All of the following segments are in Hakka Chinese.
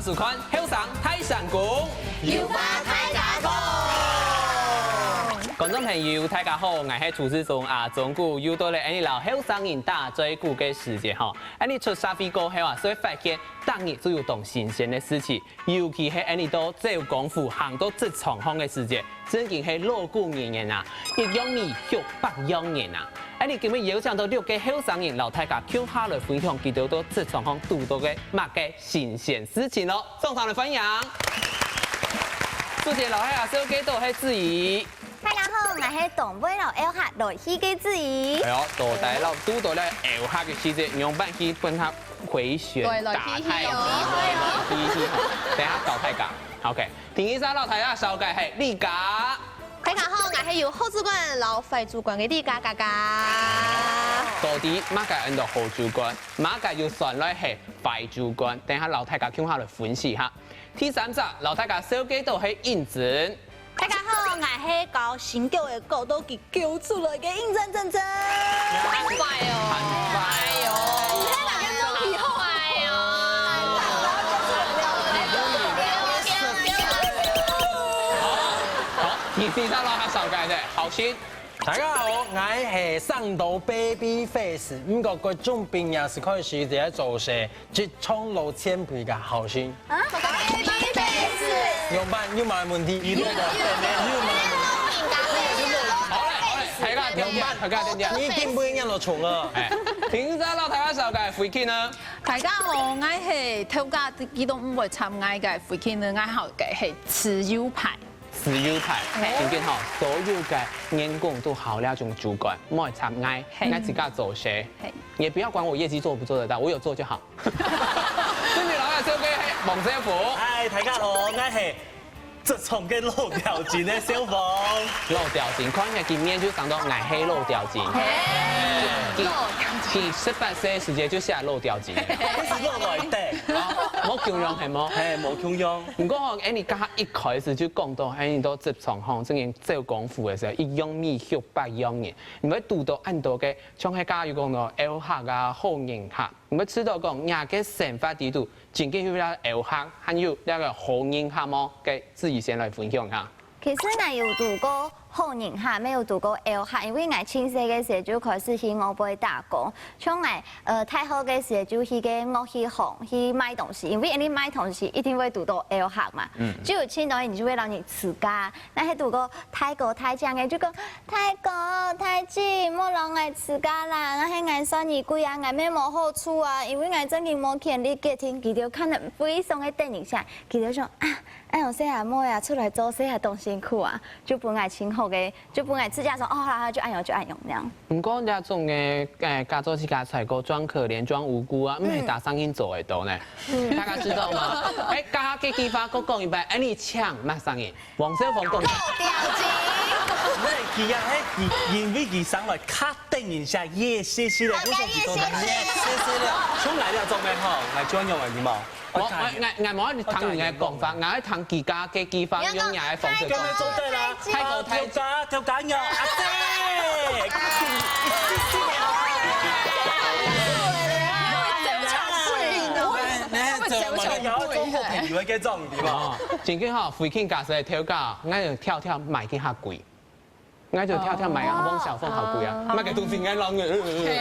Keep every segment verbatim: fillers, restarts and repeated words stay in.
收看《後生大聲公》，有話大家講。觀眾朋友，大家好，𠊎係主持人阿忠牯，又到了𠊎俚摎後生人打嘴鼓个時節吼。𠊎俚出社會過後啊，就會發現逐日就有當新鮮个事情，尤其係𠊎俚到走江湖、行到職場項个時節， 正經係老古人言啊，一樣米畜百樣人啊。𠊎俚今晡日邀請到六個後生人，摎大家共下來分享佢兜到職場項堵到个麼个新鮮事情囉。掌聲來歡迎！首先摎大家紹介到係子怡。大家好，𠊎係當會摎𠢕客來去个子怡。哎喲，到底摎堵到了𠢕客个時節，仰般去分佢回旋，對，來去去哦。打開，來去去，等下教大家。OK。 第二儕摎大家紹介係麗嘉。大家好，𠊎係有好主管摎壞主管个麗嘉嘉嘉。到底麼个安到好主管，麼个又算來係壞主管？等下摎大家共下來分析哈。第三儕摎大家紹介到係英珍。大家好，𠊎係教新腳个教到佢 噭出來个英珍珍珍。還壞哦。還壞哦。你在哪邊裝皮厚？還壞哦。好，好，第四儕摎大家紹介个係浩信。大家好，𠊎係生到baby face，毋過國中畢業時開始就做事，職場老前輩个浩信。 啊？仰般？有麼个問題？有麼个問題？好了，好了，大家聽聽，大家聽聽。你根本仰落衝啊！哎，第五儕摎大家紹介Vicky呢？大家好，𠊎係頭家佢都毋會插𠊎个Vicky呢，𠊎號个係自由派。自由派，嘿。真經吼，所有个員工都好了，這種主管，毋會插𠊎，嘿。𠊎自家做事。嘿。也不要管我業績做不做得到，我有做就好。 正經摎大家紹介係黃少峰。嗨，大家好，𠊎係職場个老鳥精个少峰。老鳥精，看起來今晡日就生到𠊎係老鳥精。嘿，佢，老鳥精。佢十八歲个時節就寫老鳥精。這係老來的。啊，無共樣係無？嘿，無共樣。毋過吼，哎，你剛剛一開始就講到，哎，你到職場吼，正經走江湖个時候，一樣米畜百樣人，你會堵到恁多个，像係剛剛有講到，𠢕客啊，好人客。 你會知道講，若个生活裡肚，正經有這𠢕客，還有這个好人客無？該子怡先來分享下。其實𠊎有堵過好人客，乜有堵過𠢕客，因為𠊎盡細个時節就開始去外背打工，像𠊎，呃，大學个時節就去該樂器行去賣東西，因為你賣東西一定會堵到𠢕客嘛，嗯。就有盡多人就會摎你呲價， 該係堵過大哥大姐个，就講：「大哥、大姊，莫摎𠊎呲價啦，該係𠊎算你貴啊，𠊎乜無好處啊，因為𠊎正經無權利決定。」佢兜看了非常个得人惜，佢兜想：「啊，恁樣細阿妹啊，出來做事啊，當辛苦啊。」就分𠊎盡好个，就分𠊎自家說：「哦，好啦，好啦，就恁樣，就恁樣。」恁樣。毋過這種个，呃，假做自家才過，裝可憐、裝無辜啊，毋係逐儕人做得到呢。 大家知道嗎？哎，剛剛這句話，我講一擺，哎，你請麼儕人？黃少峰講。老鳥精。毋係，佢啊，係佢，因為佢生來較得人惜，一息息个，故所佢做得一息息了。像𠊎這種个吼，𠊎就恁樣个，你無？我，我，𠊎，𠊎無愛聽你个講法，𠊎愛聽佢家个地方，用你个方式講。恁樣做得啦。大哥大姐。頭家，頭家娘，阿姐。你還做麼个？你要做好朋友个種，對無？哦，正經吼，Vicky假使頭家，𠊎就跳跳賣佢較貴。 𠊎就跳跳賣啊，黃少峰較貴啊，賣个東西𠊎摎你，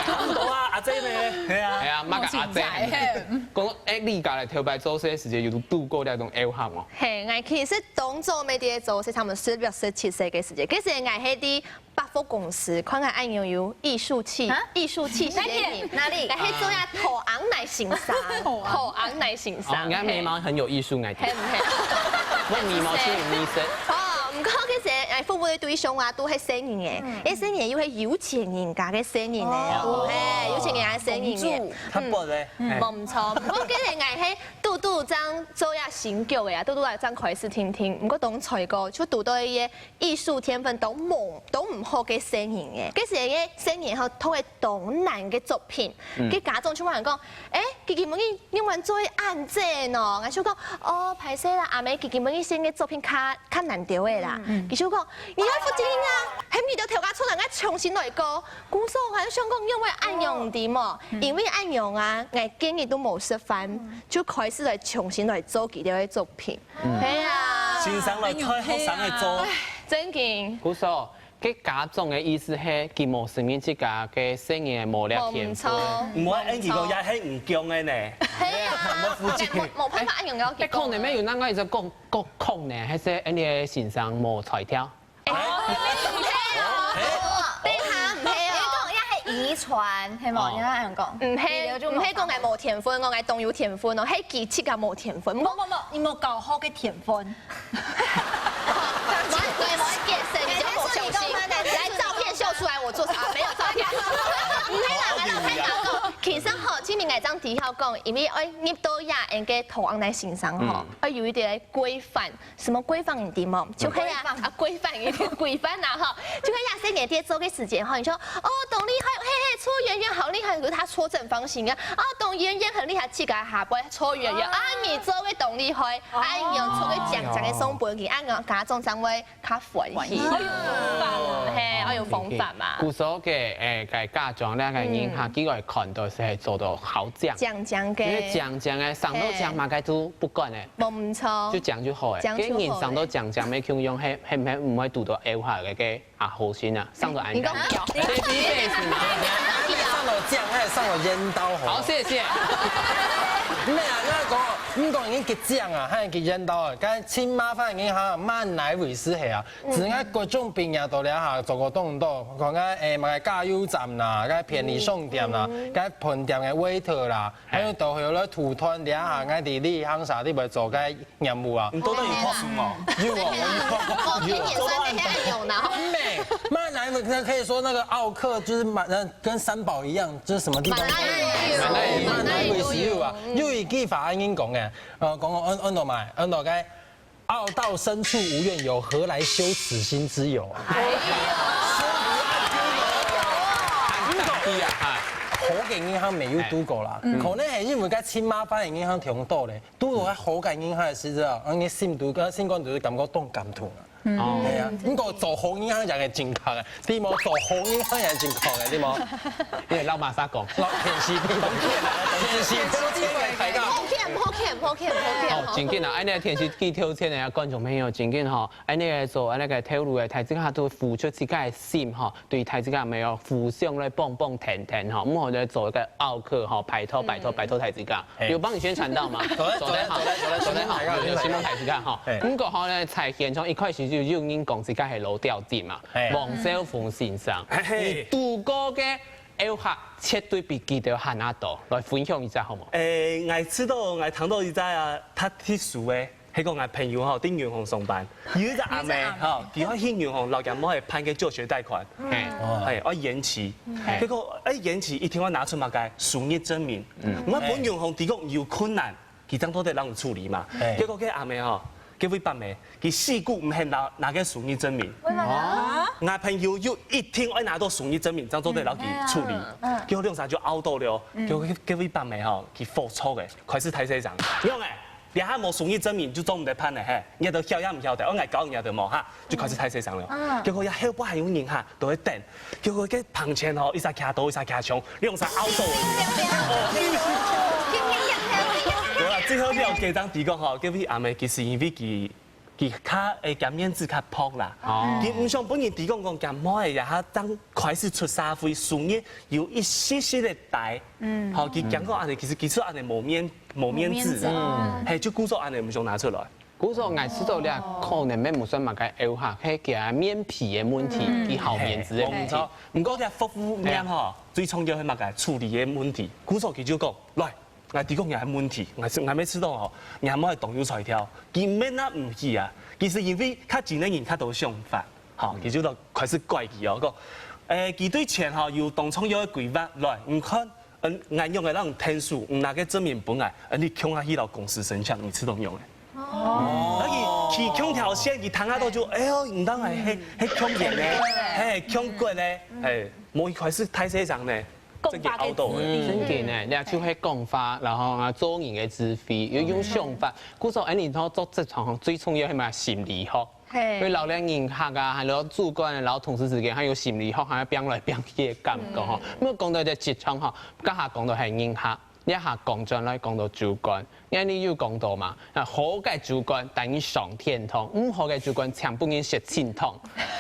差毋多啊，阿姐呢？係啊。係啊，賣个阿姐。講，哎，你家來頭擺做事个時節，有堵過這種𠢕客無？嘿，𠊎其實當早乜在做事，差毋多十六、十七歲个時節，其實𠊎係在百貨公司，看𠊎恁樣有藝術氣，啊？藝術氣息个人。哪裡？哪裡？𠊎係做呀，討紅泥先生，討紅泥先生。哦，你看眉毛很有藝術，𠊎睇。係毋係？我眉毛是有藝術。哦，毋過其實，哎，服務个對象啊，都係細人仔，嗯。因為細人仔又係有錢人家个細人仔哦，哦。嘿，有錢人家个細人仔。公主。嗯，較薄咧。嗯，無毋著。毋過其實𠊎係堵堵正做呀新腳个啊，堵堵啊正開始定定。毋過當初个就堵到一個藝術天分都無，都毋好个細人仔。其實个細人仔吼，讀个當難个作品，嗯。佢家長就問講，欸，佢今晡日仰會做恁濟喏？𠊎就講，哦，歹勢啦，阿姆，佢今晡日選个作品較，較難兜仔啦。嗯。佢就講，你愛負責任啊，係毋係你兜頭家錯啦，𠊎重新來過。故所𠊎就想講，仰會恁樣，你知無？嗯。因為恁樣啊，𠊎今日都無食飯，嗯。就開始來重新來做佢兜个作品。係啊，先生來替學生个做。真經。故所，該家長个意思係，佢無承認自家个細人無這天分。無毋著。毋好恁樣講，也係毋公个呢。係啊，無無辦法恁樣講。哎，可能咩有那個一直講講講呢，還係恁樣个先生無才調？哎，毋係哦，對下毋係哦。你講也係遺傳，係無？哦你恁樣講，毋係，毋係講𠊎無天分，講𠊎當有天分哦，係佢自家無天分。無無無，你無教學个天分。我我我健身，你不要不小心。來，照片秀出來，我做啥？沒有照片。毋係啦，來啦，太難了。其實吼，今年𠊎正提到講，因為愛入到這樣个圖案來欣賞吼，愛有一點規範。什麼規範你知無？就係啊，啊規範一點，規範啦吼，就係啊，細人仔做个時間吼，你說哦，董麗慧，嘿嘿，搓圓圓好厲害，可是他搓正方形啊，哦，董圓圓很厲害，自家下背搓圓圓，啊，你做个董麗慧，啊，你用搓个靚靚个送分佢，啊，家長正會 較歡喜。愛有方法，係，愛有方法嘛。故所个，誒，个家長，恁个人客，佢會看到係做到好靚。靚靚个。因為靚靚个，生到靚嘛，該都不管誒，無毋著。就靚就好誒。靚就好誒。跟人生到靚靚，沒共樣，係係毋係毋會堵到後下个个啊，好心啊，生到恁靚。你講有。 Baby face 嘛。上了醬，還有上了鐃刀，好。好，謝謝。沒有，那個，你講已經結醬啊，還有結鐃刀啊，剛才親媽飯已經好像慢來尾斯黑啊，只愛各種病啊，都了哈，做個動作，講个誒，麼个加油站啦，該便利商店啦，該飯店个waiter啦，還有都有了土團了哈，該地理行啥地方做該 業務啊。你到底有學書無？有啊，哦，天天酸的還有呢。美，慢來，那可以說那個奧客就是慢，跟三寶一樣，就是什麼地方都有。慢來有，慢來尾斯有啊，有一句話恁樣講誒，呃，講講安安到嘛，安到該，奧到深處無怨尤，何來修此心之有啊？很搞笑啊，哈。好个銀行沒有堵過啦，可能係因為該親媽飯个銀行挺多咧，堵過該好个銀行个時節啊，你心肚、心肝肚感覺當感動啊。哦，係啊，不過做好銀行也係正確个，對無？做好銀行也係正確个，對無？因為老馬沙講，老天時地利，天時地利，大家。好看，好看，好看，好看。哦，正經啊，恁呢天時地利天呢，觀眾朋友，正經吼，恁呢做恁呢个頭路个，大自家都付出自家个心吼，對大自家沒有互相來幫幫疼疼吼，毋好來做一個奧客吼，拜託拜託拜託大自家。有幫你宣傳到嗎？走了走了走了走了，走了好，有新聞大自家吼。不過吼呢，在現場一開始就有人講自家係老調子嘛，黃小鳳先生，你堵過个 遊客絕對比佢兜還較多，來分享一下好無？誒，𠊎知道，𠊎聽到一隻啊，較特殊个，係講𠊎朋友吼，在銀行上班，有一隻阿姆吼，佢愛去銀行摎佢阿妹辦个助學貸款，嘿，係愛延期，嘿結果誒延期一定愛拿出麼个收入證明，𠊎問銀行，佢講有困難，佢正做得摎你處理嘛。嘿結果該阿姆吼，該位伯姆，佢死都毋肯拿拿个收入證明。 𠊎朋友又一定愛拿到收入證明，正做得摎佢處理。結果兩儕就拗到了，結果該位伯姆吼，佢火著个，開始大細聲，仰仔，這下無收入證明就做毋得辦了嘿，你兜曉也毋曉得，𠊎教你兜無哈，就開始大細聲了。結果這後背還有人哈，都在等，結果該旁前吼，一儕徛刀，一儕徛銃，兩儕拗到。對啊，最後了解正知講吼，該位阿姆其實因為佢 佢較誒个面子較薄啦。佢毋想分人知講講佢阿妹也下正開始出社會，收入有一息息个低。吼，佢驚講恁呢，其實佢出恁呢無面無面子，係就故所恁呢毋想拿出來。故所𠊎知道了，可能乜毋算麼个遊客，係佢面皮个問題，佢好面子个問題。毋過佢服務業吼，最重要係麼个？處理个問題。故所佢就講，來， 𠊎知講若个問題，𠊎係𠊎乜知道吼，若妹當有才調，佢乜那毋去啊，佢係因為較精个人較多想法，吼，佢就開始怪佢哦，講，誒，佢對錢吼有當重要个規劃，來，你看，嗯，𠊎用个那種天數，你拿个證明分𠊎，嗯，你共下去摎公司申請，你知道用个。哦，那佢佢共條線，佢聽下到就，哎喲，你當然係係共贏个，係共過个，係，無一開始大細聲呢。 講話个真个拗到欸。真个呢，你就係講話，然後啊，做人个智慧，有一種想法。故所，哎，你知道做職場上最重要係麼个？心理學。嘿所以老年人客啊，還有主管，然後同事之間，還有心理學，還有變來變去的感覺吼。那麼講到這職場吼，剛才講到係人客，這下講轉來講到主管，𠊎俚有講到嘛，啊，好个主管帶你上天堂，毋好个主管全部人食清湯，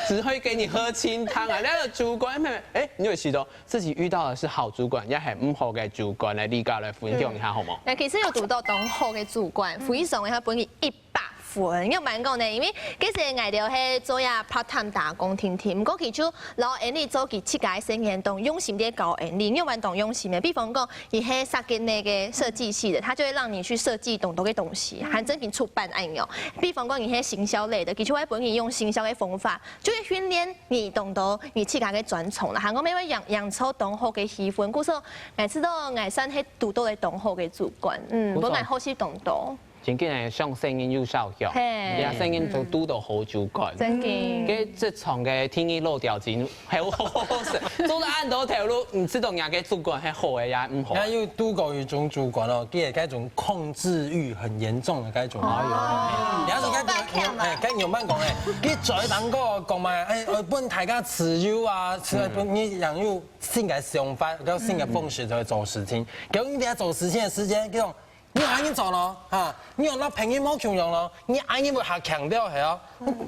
只會給你喝清湯啊。那个主管，哎，你有試到自己遇到的是好主管，也還毋好个主管，來，你家來分享一下好無？那其實有堵到當好个主管，非常个，佢分你一百分。仰般講呢？因為其實𠊎兜係做呀 part time 打工定定，毋過佢就摎𠊎俚做佢自家个生意當用心个教𠊎俚，仰般當用心个。比方講，佢係設計那個設計系的，他就會讓你去設計當多个東西，還正經出版恁樣。比方講，佢係行銷類的，佢就會分你用行銷个方法，就會訓練你當多你自家个專長啦。還過乜會營營造當好个氣氛，故所𠊎知道𠊎算係堵到个當好个主管，嗯，分𠊎學習當多。 真緊个，上細人有少用，嘿這細人就堵到好主管。正經。該職場个天意老條筋，係好好好勢，做了恁多頭路，毋知道人家个主管係好个也毋好。𠊎有堵過一種主管哦，佢个該種控制慾很嚴重的該種。哎呦，你要是該種，哎，該仰般講哎，佢嘴當過講嘛，哎，呃，分大家自由啊，是分你享有新的想法，有新的方式來做事情。結果你在做事情的時間，這種 你愛恁樣做咯，哈，你愛摎別人無共樣咯，你恁樣會較強調係哦。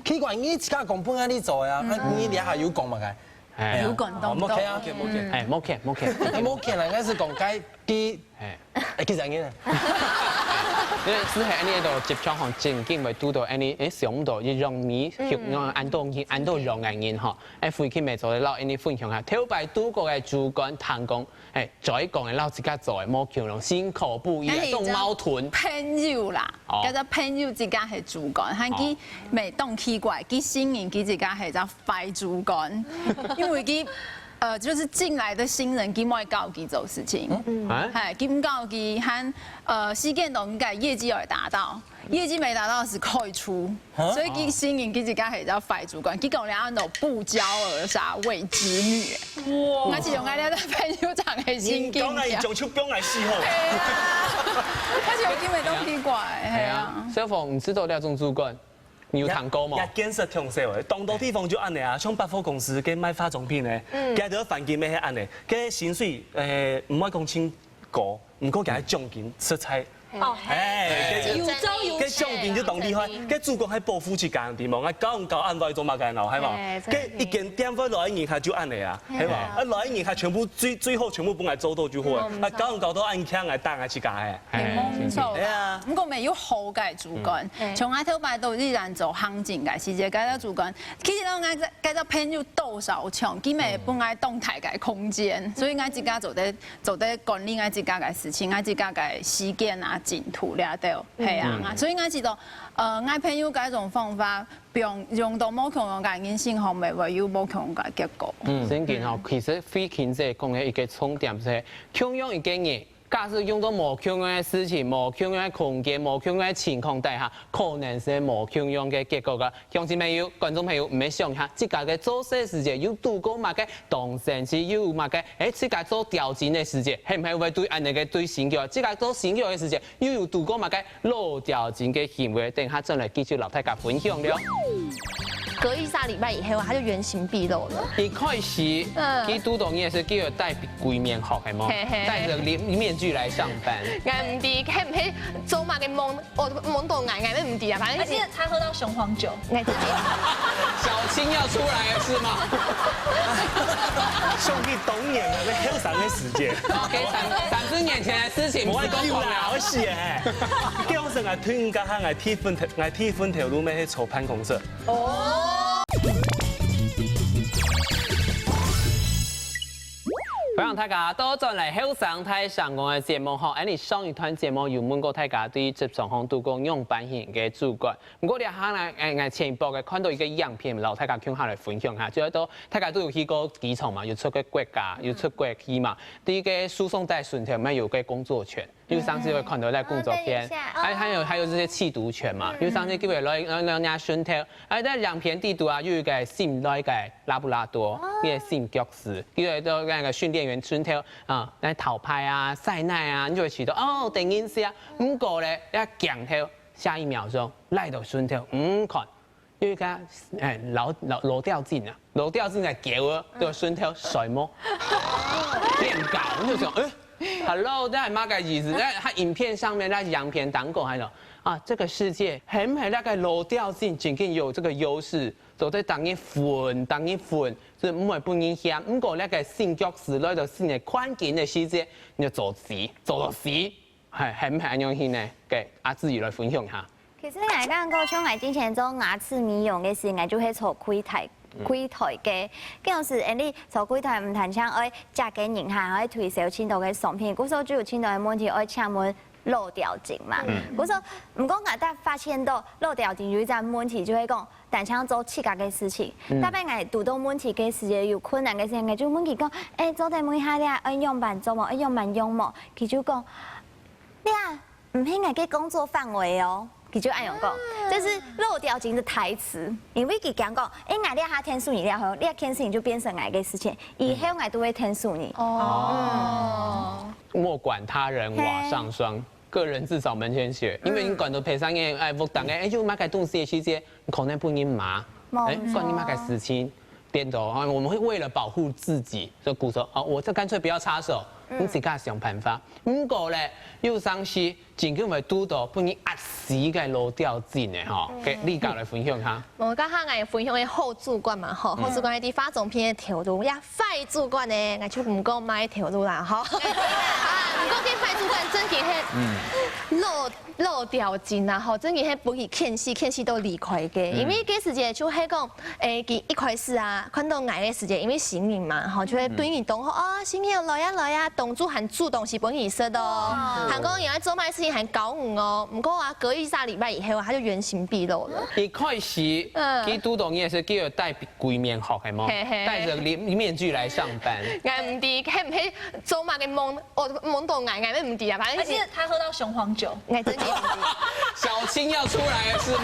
奇怪，你自家講本來你做个啊，啊你這下有講麼个？哎，有講到，OK 啊，OK，OK，哎，無欠，無欠。無欠啦，應該係講該佢，哎，哎，其實恁樣，因為係恁樣个職場吼，正經會堵到恁樣，哎，想毋到一樣你，用恁多人，恁多樣个人吼，哎，回去乜做得摎恁樣分享下，頭擺堵過个主管、同工，哎，做一講个摎自家做个無共樣，辛苦不已，哎，種矛盾。朋友啦，哦叫做朋友之間係主管，還佢每當奇怪，佢新人佢自家係隻壞主管，因為佢呃就是進來的新人，佢莫教佢做事情，啊，係，佢毋教佢還呃時間到，佢个業績要達到，業績沒達到是開除，所以佢新人佢自家係隻壞主管，佢講了很多不教而殺為子女。 哇！𠊎是用𠊎這个朋友講个心經講來一種就講來死吼。而且我根本都奇怪，係啊。小鳳，你知道這種主管，你有聽過無？也見識挺少个，當多地方就恁樣啊，像百貨公司个賣化妝品个，佢个環境乜係恁樣，个薪水誒毋會講清高，毋過佢个獎金實在。哦，哎，有招有个獎金就當厲害，个主管還保護自家个地方，𠊎教毋教恁會做麼个喏，係嘛？个一間店會來人客就恁樣啊，係嘛？啊來人客全部最最好全部分𠊎做到就好啊，啊教毋教到恁強，𠊎打𠊎自家个。係無錯係啊，毋過乜有好个主管，像𠊎頭擺都依然做行政个時節，該个主管，其實𠊎个該个朋友多少像，佢乜分𠊎當大个空間，所以𠊎自家做得做得管理𠊎自家个事情，𠊎自家个時間啊、進度了都係啊，所以𠊎知道，呃，𠊎朋友該種方法，用用到無共樣个人生，後尾會有無共樣个結果。正經吼，其實慧卿姐講个一個重點係，共樣一個人，假使用到無共樣个事情、無共樣个空間、無共樣个情況底下，可能係無共樣个結果个。鄉親朋友、觀眾朋友，毋係想下，自家个做事時節有堵過麼个，當生趣有麼个，誒，自家做調整个時節，係毋係會對恁樣个對心臼？自家做心臼个時節，又有堵過麼个 老調整个行為，等下轉來繼續摎大家分享了。隔一下禮拜以後，他就原形畢露了。一開始，嗯佢堵到你个時，佢有戴鬼面殼，係無？嘿嘿戴著面面具來上班。𠊎毋知，係毋係做麼个夢，哦，夢到𠊎，𠊎也毋知啊。反正是他喝到雄黃酒，，𠊎知。小青要出來了是嗎？想起當年啊，該後生个時節。OK，三三十年前的事情，毋愛講啦，我死誒！叫聲𠊎退伍該下，𠊎第一份頭，𠊎第一份頭路乜係做辦公室。歡迎大家倒轉來後生大聲公个節目吼，恁樣上一段節目有問過大家對職場上堵過仰般型个主管，毋過這下呢，誒，𠊎前一擺个看到一個影片，摎大家共下來分享下，就係講大家都有去過機場嘛，有出過國家，有出國去嘛，第一個輸送帶脣頭乜有個工作犬。 有上次會看到在工作片，哦，等一下，哦還還有還有這些緝毒犬嘛，有上次佢會來來來拿脣頭，哎，在影片底肚啊，有一個新來个拉布拉多，一個新角色，佢會到那個訓練員脣頭啊，來討拍啊、塞奶啊，你就會知道哦，等一下，毋過咧，要鏡頭下一秒鐘來到脣頭，嗯，看，有一個哎老老老掉進啊，老掉進个狗啊，就脣頭睡目，變高，你就想，哎。Hello，這係麼个意思？在他影片上面，在影片當中還有啊，這個世界很很那個老掉進，僅僅有這個優勢，走在當一分，當一分，是毋會分人嫌。毋過那個新局勢來到新的環境的時節，你就做事，做到死，係，係毋係恁樣去呢？給阿志宇來分享一下。其實𠊎感覺像𠊎之前做牙齒美容个時，𠊎就係做櫃台，櫃台个。該時，恁樣做櫃台毋單淨愛接个人客，還愛推銷盡多个商品，故所就有盡多个問題愛請問老掉進嘛。故所，毋過𠊎才發現到老掉進有一隻問題，就係講，單淨做自家个事情。特別𠊎堵到問題个時節，有困難个時節，𠊎就問佢講，欸，做得問一下你愛仰般做無？愛仰般用無？佢就講，你啊， 毋係𠊎个工作範圍哦。佢就恁樣講，這是老掉進的台詞，因為佢講講，欸，𠊎這下天數你了後，這件事情就變成𠊎个事情，以後𠊎都會天數你。哦，莫管他人瓦上霜，个人自扫门前雪。因為你管到別儕个，哎，屋頂个，哎，有麼个東西个時節，可能分人罵，哎，管你麼个事情。 顛倒，我們會為了保護自己，就故所，哦，我這乾脆不要插手，你自家想辦法。毋過咧，有當時真正會堵到分人壓死个老掉進个吼，給麗佳來分享下。我剛剛來分享个好主管嘛吼，好主管係化妝品个頭路，呀，壞主管呢，𠊎就毋講麼个頭路啦吼。啊，毋過該壞主管真个係，老老掉進啊吼，真个係分佢牽死牽死都離開个，因為該時節就係講， 欸，佢一開始啊，看到𠊎个時節，因為新人嘛，吼，就會對你當好，哦，新人來啊來啊，當初還煮東西分你食哦，還講你愛做麼个事情還教你哦。毋過啊，隔一隻禮拜以後，他就原形畢露了。一開始，佢堵到你个時，佢有戴鬼面學，係無？戴著面具來上班。𠊎毋知，係毋係做麼个夢，哦，夢到𠊎，𠊎也毋知啊，反正是。而且他喝到雄黃酒。 哎，真的。小青要出來了是嗎？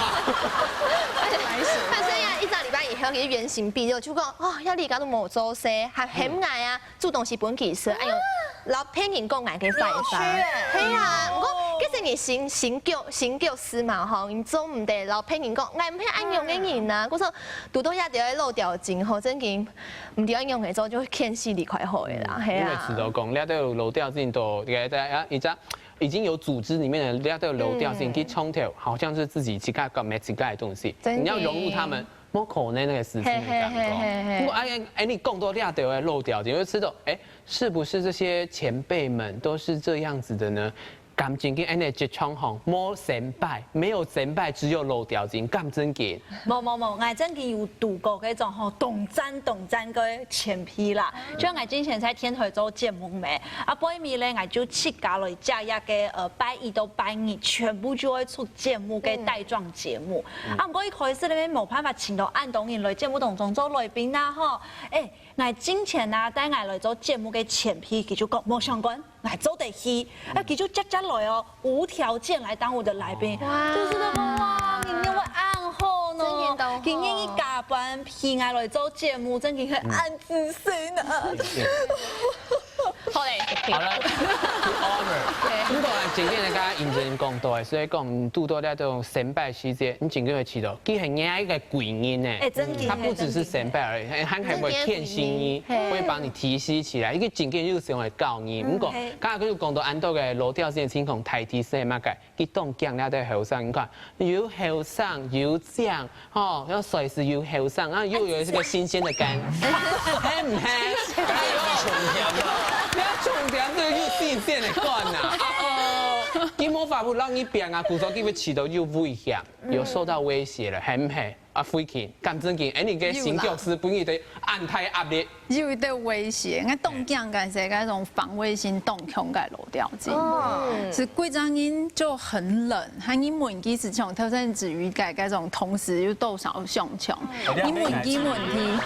但是呀，一隻禮拜以後，佢原形畢露，就講，哦，這下都無做事，還喊𠊎啊，煮東西分佢食，哎喲，老騙人講𠊎个壞話。係啊，毋過其實你新新教新教師嘛吼，你做毋得老騙人講，𠊎毋係恁樣个人啊。故所堵到這兜老掉進吼，真經毋知愛仰般做，就會牽死離開好个啦，係啊。因為遲早講，這兜老掉進都，這個大家一家 已經有組織裡面的，人家都有老掉進，去創造，好像是自己自家搞自家的東西，你要融入他們，無可能那個事情的感覺。不過哎哎，你講到這兜个老掉進，就知道，哎，是不是這些前輩們都是這樣子的呢？感情跟恁樣職場吼，無成敗，沒有成敗，只有老掉進，敢真經。 無無無，𠊎真經有堵過該種吼，當讚當讚个前輩啦。像𠊎之前在電台做節目咩，啊，背尾咧，𠊎就自家來接一個呃拜一到拜二全部就會出節目个帶狀節目。啊，毋過一開始咧無辦法請到恁多人來節目當中做來賓啦吼。哎，𠊎之前啊，帶𠊎來做節目个前輩，佢就講無相干。 來做得去，啊，佢就接下來哦，無條件來當我的來賓，就是那個哇，你認為恁好呢，佢願意加班陪𠊎來做節目，真的很恁仔細呢。好嘞，好了，不過啊，今天呢，剛剛認真講到，所以講堵到這種失敗時節，你真正會知道，佢係你一個貴人呢。哎，真的，他不只是失敗而已，還還會牽起你，會把你提醒起來，一個真正有想來教你。不過 剛剛佢講到恁多个老掉進个情況，大體係麼个？佢當驚這兜後生，你看又後生又靚，吼，又隨時又後生，啊又有這個新鮮的肝，係毋係？哎喲，不要重點，這個又新鮮的肝吶，啊哦，佢無法度讓你變啊，故所佢會試到有危險，有受到威脅了，係毋係？ 啊，費氣，敢真經，哎，你个新教師分你的恁大壓力。有一點威脅，𠊎當驚个係該種防衛心當強个老掉進，是規隻人就很冷，還你問佢係像頭先子瑜个該種同事有多少相像，你問佢問題，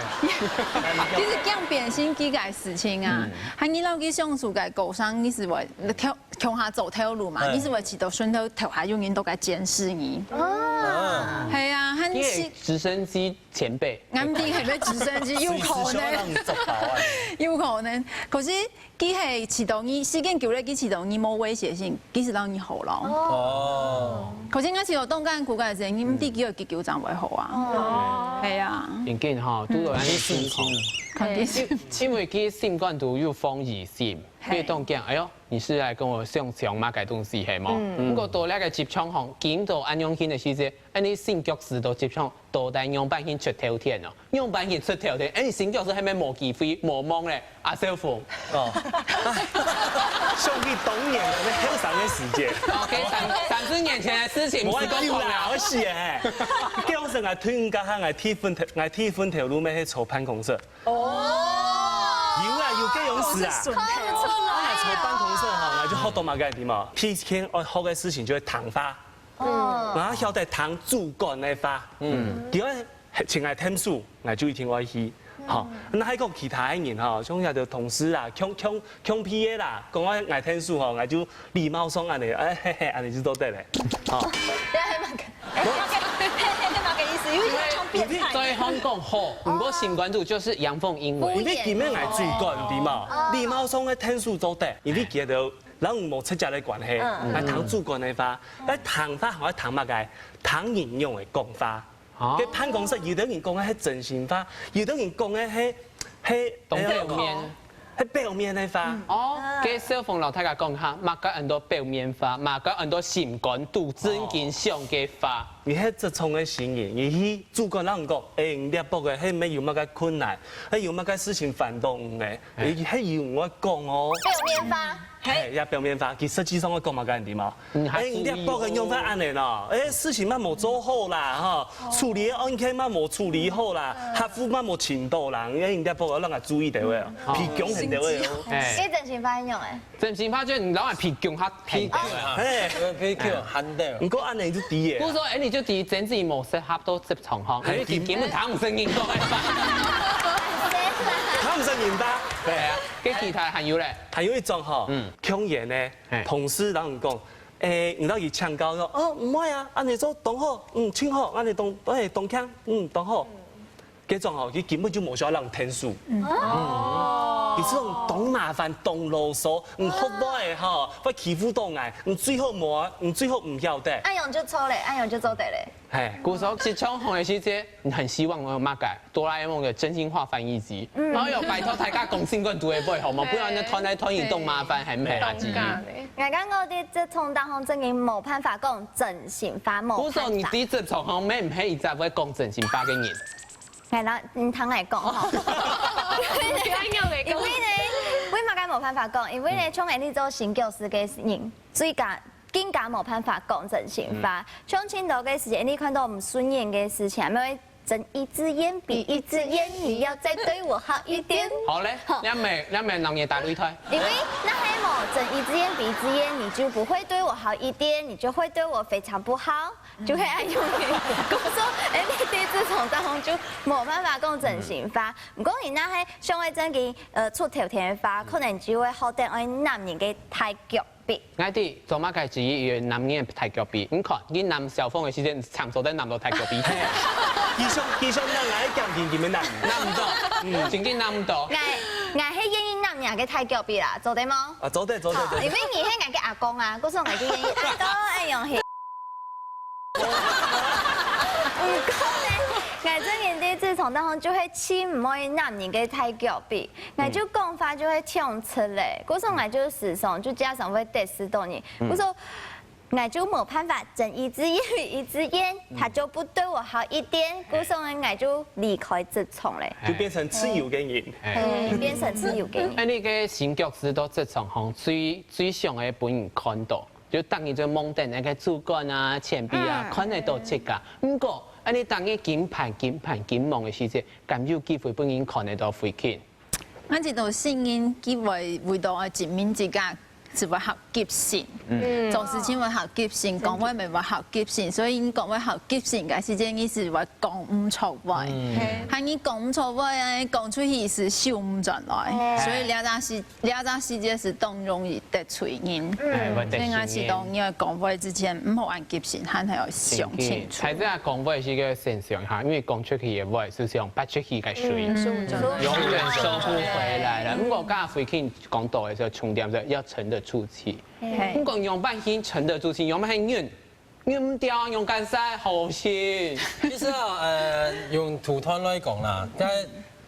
其實講變心機个事情啊，還你老佢相處个過程，你係會跳 共下做頭路嘛，你係會試到順頭頭下有人都在監視你。哦，係啊，很因為直升機前輩，俺定係要直升機，有可能，有可能。可是佢係試到你，時間久了，佢試到你無威脅性，佢係讓你好咯。哦，可是𠊎試到當艱苦个時，你毋知幾久幾久正會好啊。哦，係啊，真經吼，堵到恁樣情況。因為佢心肝肚有放疑心，佢會當驚，哎喲，你是來跟我想搶麼个東西係無？毋過到這个職場項，見到恁樣形个時節，恁樣新教師到職場，到底仰般形出頭天哦？仰般形出頭天？哎，你新教師還無機會，無望咧，阿少峰。哦，想起當年个後生个時節。 OK，三三十年前的事情，毋係講啦，我死欸！叫聲𠊎退伍該下，𠊎第一份頭，𠊎第一份頭路乜係做辦公室。哦，有啊，有這樣事啊。𠊎做辦公室吼，𠊎就學到麼个知無？第一件愛學个事情就係聽話。嗯，然後曉得聽主管个話。嗯，佢愛請𠊎𢯭手，𠊎就一定愛去。好，該還講其他个人吼，像有兜同事啊，共共共屁个啦，講𠊎𠊎𢯭手吼，𠊎就禮貌上恁樣，哎嘿嘿，恁樣就做得了。好。 這係麼个？哎，這个，嘿嘿，這麼个意思？有一種變態。對方講好，毋過心肝肚就係陽奉陰違。因為今日𠊎主管知無？禮貌上个𢯭手做得，因為佢兜人無直接个關係，𠊎聽主管个話，𠊎聽話好聽麼个？聽人仰般講話。哦，該辦公室有兜人講个係真心話，有兜人講个係係當表面。 係表面个話。哦，該少峰摎大家講下，麼个安到表面話，麼个安到心肝肚真經想个話。你係職場个新人，你去主管摎人講，哎，你這駁个係毋係有麼个困難，係有麼个事情煩到你个，你係有愛講哦。表面話。係，也表面話，佢實際上愛講麼个你知無？嗯哎，你這駁个用法恁樣哦，哎，事情乜無做好啦，吼，處理个案件乜無處理好啦，客戶乜無尋到啦，哎，你這駁个讓佢注意到位哦，皮強很到位哦。哎，該真心話仰般？真心話就係你老闆皮強較皮。哎，可以叫handle。你講恁樣就知耶。故所，哎，你就知真正無適合到職場項，因為佢根本聽毋識人講个話。聽毋識人話。對啊，該其他還有咧。還有一種吼，嗯強言呢嘿，同事摎你講，哎，你摎佢請教說，哦，毋會啊，恁樣做當好，嗯，真好，恁樣當，哎，當強，嗯，當好。這種吼，佢根本就無需要人𢯭手。哦，佢這種當麻煩、當囉嗦，嗯，學壞吼，會欺負到𠊎，你最好無啊，你最好毋曉得。恁樣就做咧，恁樣就做得咧。嘿，故所職場項个時節，你很希望有麼个哆啦A夢个真心話翻譯機，然後有拜託大家講心肝肚个話，好嗎？不然呢，傳來傳去當麻煩，還毋係阿基。𠊎感覺在職場當中真經無辦法講真心話，無辦法。故所你在職場項，乜毋係一隻會講真心話个人。 哎，那你聽𠊎講吼。因為呢，為麼个無辦法講？因為呢，像𠊎你做新教師个人，最加更加無辦法講真心話。像盡多个時節，你看到毋順眼个事情，還會睜一隻眼閉一隻眼，你要再對我好一點。好咧，你還沒，你還沒拿你打擂台。因為那還無睜一隻眼閉一隻眼，你就不會對我好一點，你就會對我非常不好。 就會恁樣个。故所，哎，你在職場當中就無辦法講真心話。毋過你若係想愛正經，呃，出頭天个話，可能就會學得愛男人个大腳髀。𠊎知，做麼个只有男人大腳髀？你看，你男小鳳个時間，常常在男到大腳髀。佢想，佢想讓𠊎講緊佢們男。男到，嗯，真經男到。 𠊎，𠊎係願意男人个大腳髀啦，做得無？啊，做得，做得，做得。因為你係𠊎个阿公啊，故所𠊎就願意恁多恁樣去。毋過呢，𠊎正經在職場當中就係盡毋愛男人个大腳髀，𠊎就講話就會忒直咧，故所𠊎就時常就經常會得罪到人，故所𠊎就無辦法睜一隻眼閉一隻眼，他就不對我好一點，故所𠊎就離開職場咧。就變成自由个人。嗯，變成自由个人。哎，你个新教師到職場項，最最想个分人看到，就當然就望等那个主管啊、前輩啊，看得到自家。毋過，哎，你當然緊盤、緊盤、緊忙个時節，敢有機會分人看得到回去？𠊎一直都承認，佢會為到愛證明自家，係會好急性，做事情會好急性，講話乜會好急性，所以你講話好急性，該時節你係會講毋著話。還你講毋著話啊，講出去係收毋轉來，所以這隻時，這隻時節係當容易得罪人。哎，會得所以𠊎係當你愛講話之前，毋好恁急性，還係愛想清楚。大家講話係个現象哈，因為講出去个話，就像潑出去个水。 永遠收不回來了。毋過剛剛慧君講到个時候，重點係要沉得住氣。嘿毋過仰般去沉得住氣，仰般去忍，忍毋掉，仰般使好心。其實啊，呃，用土團來講啦，該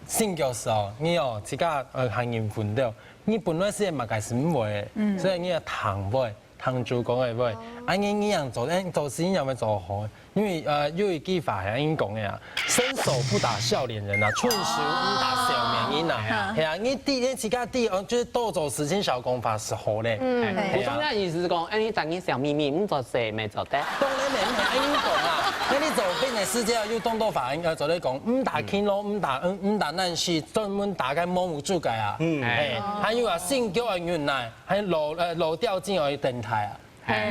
性格係哦，你哦，自家呃行人分了，你本來係麼个係毋會，所以你要聽會，聽主講个會，啊你你樣做，哎，做事你也會做好，因為呃有一句話係恁講个啊，伸手不打笑臉人啊，寸手毋打笑面人啊，係啊，你第一自家第一，呃，就是多做事情少講話係好嘞，嗯，我中間意思係講，哎，你等於小秘密，毋做事，沒做得。當然你毋係恁講啊，那你做兵个時節有當多話，呃，做得講，毋打聽咯，毋打，嗯，毋打難事，專門打个毛目珠个啊。嗯，哎，還有啊，性格个忍耐，還有老呃老掉进个等待啊。哎，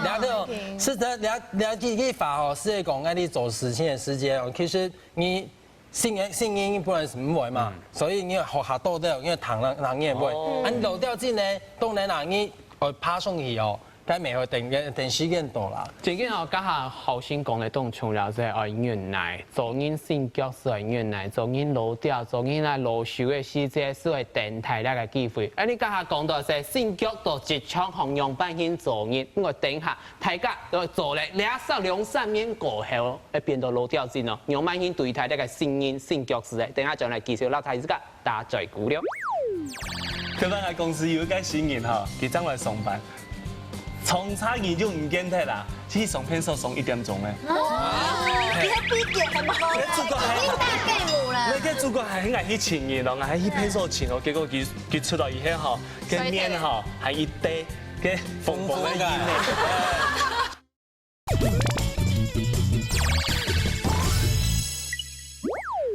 了解，是的，了了解一句话哦，是在讲，哎，你做事情个时间哦，其实你信任信任本来是毋会嘛，所以你要学下多点，你要谈人人也会。啊，你老掉进呢，当然啦，你呃爬上去哦，该每回等等时间多啦。最近哦，刚好好心讲个当重要是哦，忍耐，做人性格是哦，忍耐，做人老掉，做人啊老朽个时节是会等待那个机会。哎，你刚好讲到是性格到职场上样般去做人，我等下大家都做了，两三两三年过后，会变到老掉进哦，样般去对待那个新人性格是的。等下转来继续老太这个打嘴鼓了。台湾个公司有一个新人哈，佢正来上班，从差二就毋见忒啦，去上厕所上一点钟咧。你还比点还不好，你主管还你大概母啦那。个主管还很爱去请人咯，还去厕所请哦，结果佢佢出来以后哈，个面哈还一堆个红红个印呢。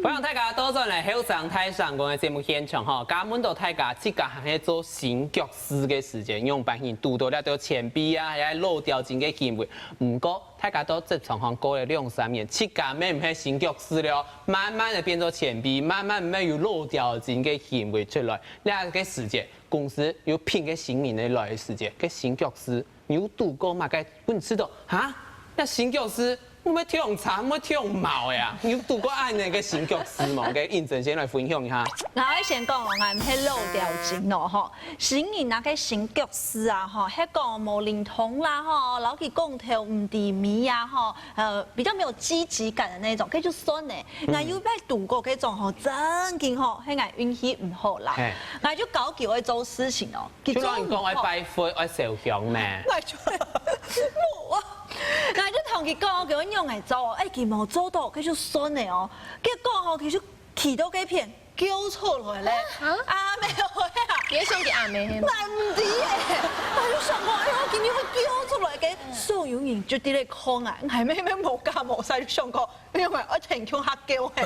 欢迎大家倒转来后生大声公个节目现场吼，刚问到大家自家还在做新局势个时间，用般形堵到了条前辈啊，还老掉进个行为。毋过，大家都职场上过了两三年，自家咩毋系新局势了，慢慢的变做前辈，慢慢咩有老掉进个行为出来。那个时间，公司有拼个新人的来个时间，个新局势 你有堵过嘛？个本事都哈？那新教师，我们听差，我听毛呀！你有堵过恁呢个新教师嘛？个应征先来分享一下。那我先讲哦，俺毋係老掉进咯吼，新人那个新教师啊吼，係讲无灵通啦吼，老去讲头毋知咪呀吼，呃，比较没有积极感的那种，可以就算呢。那有被堵过这种吼，正经吼，系俺运气毋好啦。那就搞久会做事情哦。 就让你讲爱拜佛，爱烧香咩？我就无啊，我就同佢讲，我叫我用来做，哎，佢冇做到，佢就算了哦。结果吼，佢就提到这片叫出来咧，啊，没有呀，别送给阿妹。难的耶，我就想讲，哎呀，今天会叫出来个，所有人就在那看啊，还没没冇干冇事，就想讲。 因为我天空下叫嘿。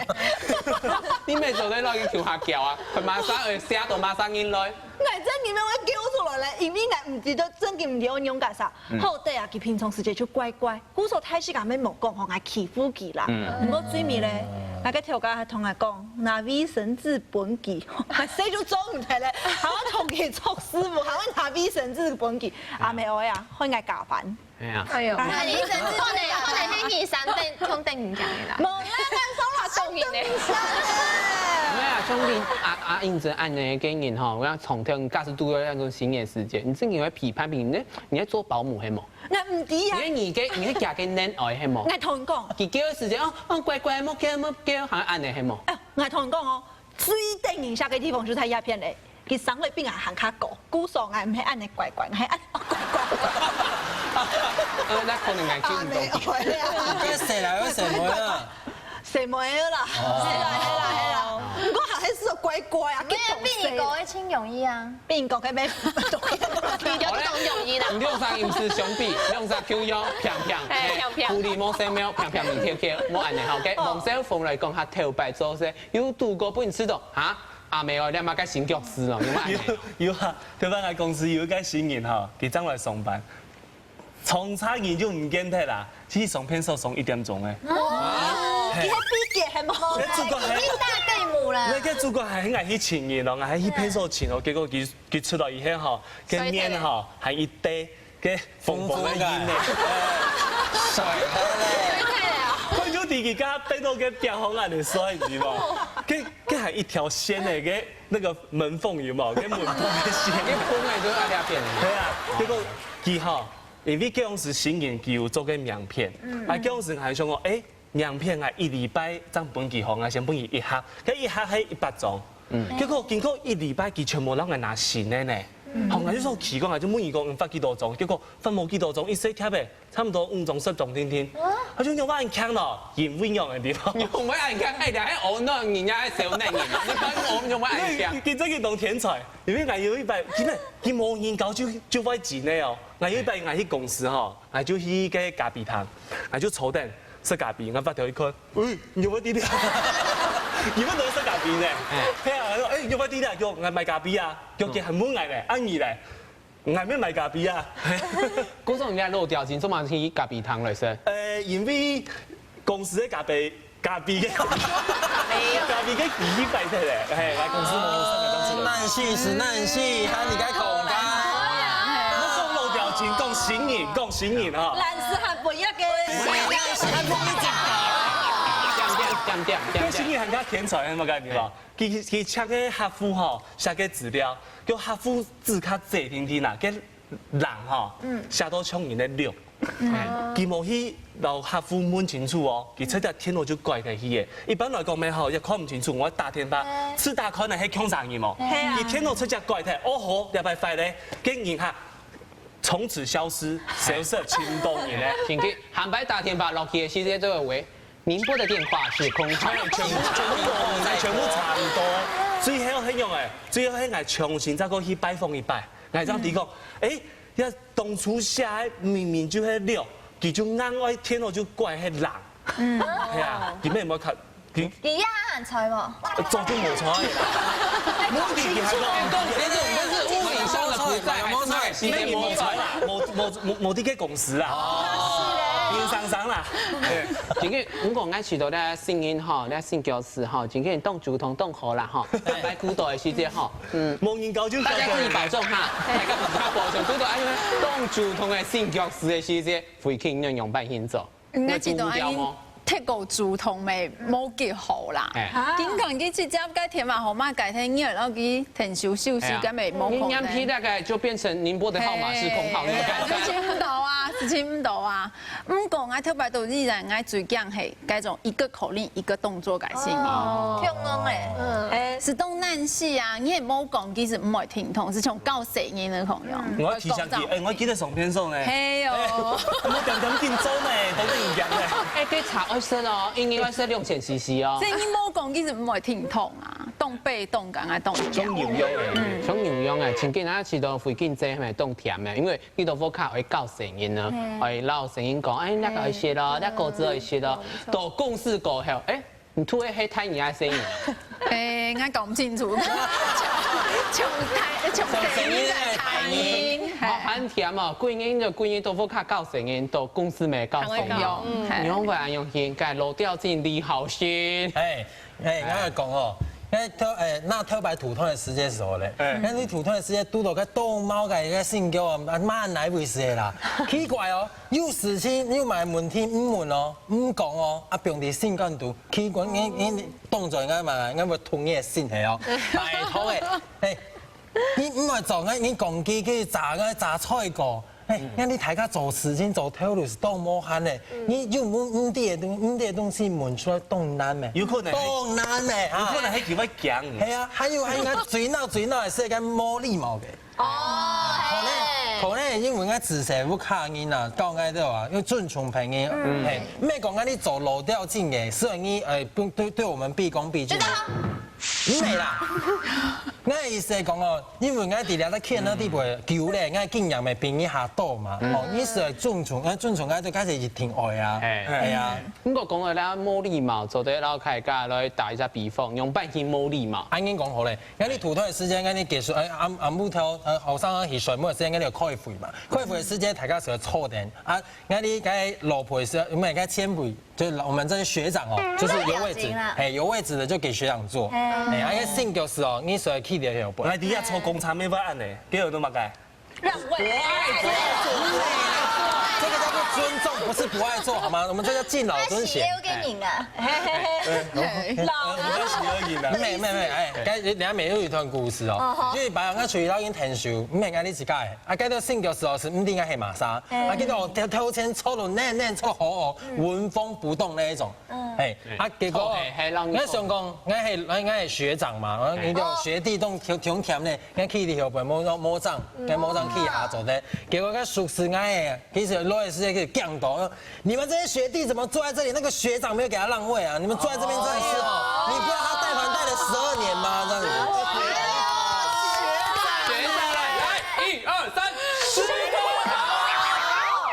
你每做个落去求下叫啊，佢马上会吓到马上进来。我真个要叫出来咧，因为我毋知道正经毋知我用干啥。好得啊，佢平常时节就乖乖，故所太时间没冇讲吼，我欺负佢啦。毋过最尾咧，那个头家还同我讲，拿卫生纸分佢，还谁就做毋得咧，还要同佢做师傅，还要拿卫生纸分佢，阿妹哀啊，换我加班。 哎呀，哎呦，你一整日可能可能黑皮三等，冲等你讲的啦。无啦，咱讲啦，送你呢。没有啊，兄弟，啊啊，应征恁呢个人吼，我要从头，你假使拄到那种新年时间，你真的会批判别人，你你在做保姆系无？那毋知啊，你你个你个家个人爱系无？我同你讲，佢叫个时间哦哦乖乖，莫叫莫叫，好像恁呢系无？哎，我同你讲哦，最等人下个地方就在鸦片嘞。 佢生了比俺还较高，故所俺毋系恁呢乖乖，俺系恁乖乖。呃，那可能俺救唔到。回来，该谁来？为什么啦？谁没有啦？系啦系啦系啦，不过还是乖乖啊，因为比你高的穿泳衣啊，比你高个咩？你就不懂泳衣啦。你用上饮食兄弟，用上 Q 腰，啪啪，哎啪啪狐狸摸生喵，啪啪你 Q Q，莫恁呢好，OK，王小凤来讲下头摆做事，有堵过不能吃的哈？ 阿妹哦，你嘛个新教师哦，你嘛有有啊，台湾个公司有一个新人哈，佢正来上班，从差二就毋见忒啦，去上厕所上一点钟诶。你还比点还冇？那主管还你大概母啦那。个主管还很爱去请人咯，还去厕所请哦，结果佢佢出来以后哈，个面哈还一堆个红红个印呢。甩他嘞！佢就自己家等到个表红眼的衰，你知无？个个还一条线呢，个那个门缝有无？个门缝个线。你风哎都要两边。对啊，结果佢哈，因为这样是新人，佢有做个名片，啊，这样是还想讲，哎，影片啊，一禮拜正分佢吼，𠊎先分佢一盒，該一盒係一百張。結果經過一禮拜，佢全部摎𠊎拿新个呢。吼，𠊎就好奇怪，𠊎就問佢講，你發幾多張？結果發無幾多張，一細貼个，差毋多五張、十張定定。佢就仰會恁慶咯，因為仰个地方。仰會恁慶？哎，你還ordinary人家還少年人，你講我仰會恁慶？佢真个當天才，因為𠊎有一擺，真个，佢無人教就就會真个哦。𠊎有一擺，𠊎去公司吼，𠊎就去該咖啡廳，𠊎就坐等。 食咖啡，𠊎發條一看，喂，你有乜知啊？你乜都食咖啡呢？係啊，佢講，哎，你有乜知啊？叫𠊎買咖啡啊，叫佢還問𠊎呢，啊你呢？𠊎乜買咖啡啊。故所人家老掉錢，做麼去咖啡廳來食？呃，因為公司个咖啡，咖啡个，咖啡个機器壞忒咧，係，𠊎公司無食个東西。那你去是那你去，喊你該口干。我講老掉錢，講新人，講新人哈。懶尸漢本一个，點點點點點點。該新人還較天才，你有看到無？佢佢check个客戶吼，寫个資料，叫客戶字較細定定啦，該零吼，寫到像人个六。佢無去摎客戶問清楚哦，佢直接電腦就改忒去个。一般來講咩吼，也看毋清楚，𠊎打電話，試打看呢，係共儕人無？佢電腦直接改忒，哦吼，這擺壞咧，該人客從此消失，消失尋毋到人咧。真个，下擺打電話落去个時節，就會喂，您撥的電話是空號。全部全部全部差毋多，最後係仰个，最後係𠊎重新再過去拜訪一擺，𠊎正知講，哎，這當初寫个明明就係六，佢就硬愛電腦就改係零，係啊，佢乜無看，佢佢也還在無？早就無在啦。問題佢還講，但是我們是物理上的不在，還是那個時間不在？無在啦，無無無無在該公司啦，硬生生啦。真个，毋過𠊎試著咧新人吼，咧新教師吼，真个當主動當好啦吼，擺古道个時節吼，嗯，無人教就大家自己保重哈，大家自己保重，古道哎，當主動个新教師个時節，回去恁樣樣辦行走。 應該知道，哎，忒過主動咩，無幾好啦。經常佢直接个電話號碼改忒，你愛摎佢𢯭手收拾，根本無可能。你黏皮大概就變成您撥的號碼是空號那種感覺。尋毋到啊，尋毋到啊。毋過𠊎頭擺都以前𠊎最驚係該種一個口令一個動作个新人。強硬誒，係當難死啊！你也無講，其實毋會停動，係像教細人个共樣。𠊎提醒佢，哎，𠊎記得上片手呢。係哦。莫恬恬緊做呢，都係一樣个。哎，該茶愛食哦，一日愛食兩千C C哦。所以你無講，其實毋會停動啊，動被動，敢若動。像牛樣个。像牛樣个，曾經啊，試著附近這係當甜个，因為你都屋下愛教細人啊，愛摎細人講，哎，那個愛食咯，那果子愛食咯，到公司過後，哎， 你突然係大人還係細人？誒，𠊎搞毋清楚。從大從細人个大人，好，還甜哦，貴人就貴人都不卡教細人，都公司無教細人。你用會恁樣形，該老掉進李好心。哎哎，𠊎來講哦，該頭哎，那頭擺土豆个時節時候咧，那你土豆个時節堵到該當貓个一個性格啊，媽哪位是啦？奇怪哦，有事情有麼問題毋問哦，毋講哦，啊放佇心肝肚。 去講，你你當作應該嘛，應該會同你个心係哦，拜託誒，誒，你毋愛做，你你講佢佢炸个炸菜个，誒，那你大家做事情做頭路係當無閒誒，你又毋毋知个東毋知个東西問出來當難誒，有可能係當難誒，有可能係佢會驚。係啊，還有還有，最鬧最鬧个係該無禮貌个。 哦，可能可能因為𠊎自細屋下人啊，教𠊎對啊，要尊重別人，嘿，毋係講𠊎你做老掉進个，所以你誒不對對我們畢恭畢敬。毋係啦，𠊎意思係講哦，因為𠊎佇這个圈仔底背久咧，𠊎經驗會比你較多嘛，哦，你係尊重，誒尊重𠊎就開始一定愛啊，係啊。 毋過講到這無禮貌，做得摎大家來打一下比方，用半天無禮貌。恁樣講好咧，𠊎你土豆个時間，𠊎你結束，哎，暗暗晡頭，呃，後生人去睡目个時間，𠊎你有開會嘛？開會个時間，大家係坐等啊，𠊎你該老婆係，毋係該前輩，就是我們這些學長哦，就是有位置，嘿，有位置的就給學長坐，哎，啊，該新教師哦，你係企在後背。來，你也坐公車，沒辦法呢，給我都麼个？讓位。不愛做，不愛做，這個叫做尊重，不是不愛做，好嗎？我們這叫敬老尊賢。他洗也有給你啊。老了，我們洗而已啦。沒沒沒，哎，該人家每有一段故事哦，因為白羊要娶到跟天修，沒跟你一起蓋，啊，該到性格時候是不定該黑馬殺，啊，結果偷偷牽抽了嫩嫩抽好哦，纹风不动那一种，哎，啊，結果，我想講，我係我係學長嘛，然後你叫學弟都挺挺甜的， 該去以後背摸摸掌，該摸掌去下做的，結果該熟識𠊎个，其實落來是一個強盜。你們這些學弟怎麼坐在這裡？那個學長沒有給他讓位啊！你們坐在這邊真的是哦，你不知道他帶團帶了十二年嗎？這樣子。学长来，来，一二三，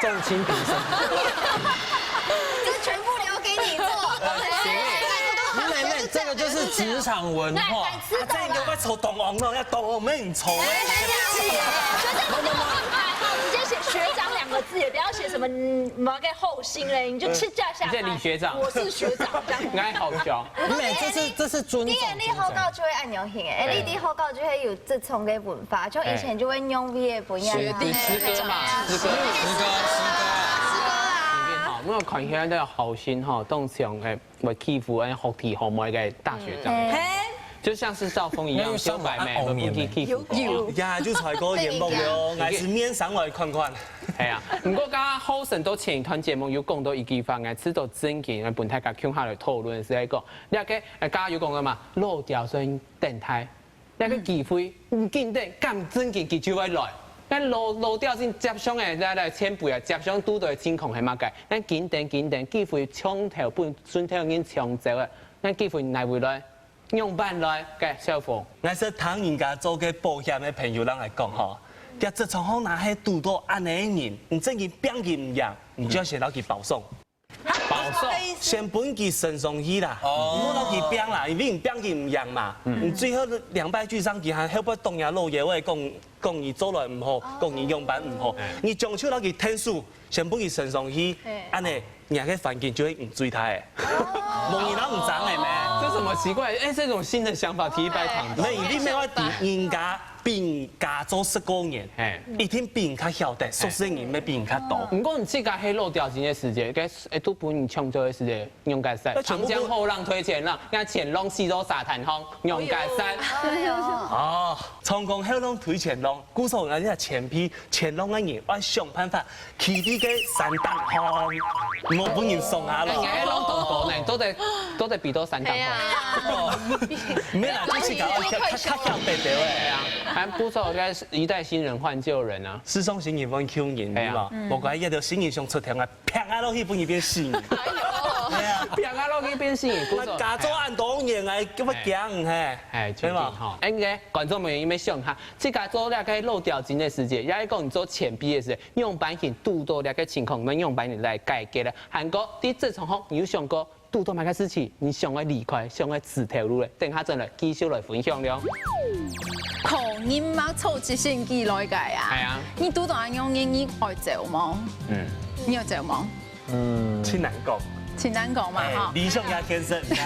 众卿平身。这全部留给你做。没没，这个就是职场文化。吃饱了。这个要抽东王了，要东王没人抽。学长，你就放开，直接写学长两个字，也不要写什么嗯某个后心嘞，你就吃架下你是李学长我是学长这样。，𠊎好笑。没，这是这是尊重。你眼里好高就會恁樣形誒，你的好高就會有這種个文化，就以前就會用畢業本樣啊。学弟师哥嘛，师哥。师哥，师哥啊。好，我看起來个好心吼，當像誒，會欺負誒學弟學妹个大学长，嘿，就像是少峰一样，那有小白妹，上网會去欺負。有有。呀，就才个眼目了，还是面上来看看。係啊，不過剛剛後生到前一段節目有講到一句話，𠊎知道真經，本大家共下來討論係講，你看，誒，剛剛有講到嘛，老鳥算等待，那個機會，你緊等，敢真經佢就會來。但老老鳥先接上誒，來來前輩啊，接上堵到个情況係麼个？但緊等緊等，機會搶頭分順頭人搶走誒，但機會哪會來？仰般來？个小峰。 𠊎識聽人家做个保險个朋友人來講吼，在職場上若係堵到恁樣个人，你真經拚佢毋贏，你就要先摎佢保送，保送。先分佢升上去啦，毋好摎佢拚啦，因為你拚佢毋贏嘛，你最後兩敗俱傷，佢還後背當下老爺會講講你做來毋好，講你樣般毋好，你將就摎佢𢯭手，先分佢升上去，恁樣你个環境就會毋最大誒，無人摎你爭誒咩？這什麼奇怪？哎，這種新的想法提一百堂。沒有，一定沒有比人家比人家做十過年，哎，一定比人家曉得，熟識人會比人家多。不過你自家係老鳥真个時節，該誒都分你搶走个時節，用該賽，那全部都長江後浪推前浪，該前浪死到沙灘上，用該賽。哎呦，哦，長江後浪推前浪，故所人家前輩前浪个人愛想辦法，企在个山頂項，莫分人送下落。哎，該浪當高呢，都得都得比到三檔。對啊，沒啦，就自家愛較較較曉得个誒。對啊，還不錯，該一代新人換舊人啊。世上新人換舊人，哎呀對吧？莫怪一條新人想出頭啊，啪啊落去分佢變新人。對啊，別个落去變新人，不錯。那假做恁多年來，咁樣講嘿，哎，對吧？吼，應該觀眾朋友你們想哈，自家做這個老鳥精个時節，也係講你做前輩个時節，用般形堵到這個情況，你們用般形來解決了。還過，在職場上，你有想過堵到麼个事情，你想愛離開，想愛辭頭路咧？等下轉來繼續來分享了。靠人脈坐直升機來个啊！哎呀，你堵到恁樣人，你愛走無？嗯，你愛走無？真難講，真難講嘛哈。理想也現實，毋係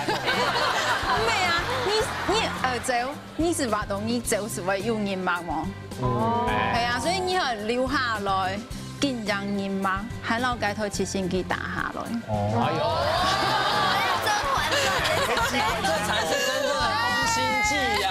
啊，你你愛走，你係話到你走係會有人脈無？係啊，所以你愛留下來，經營人脈，還摎該台直升機打下來。哎呦。還有甄嬛傳的这才是真正的空心计呀！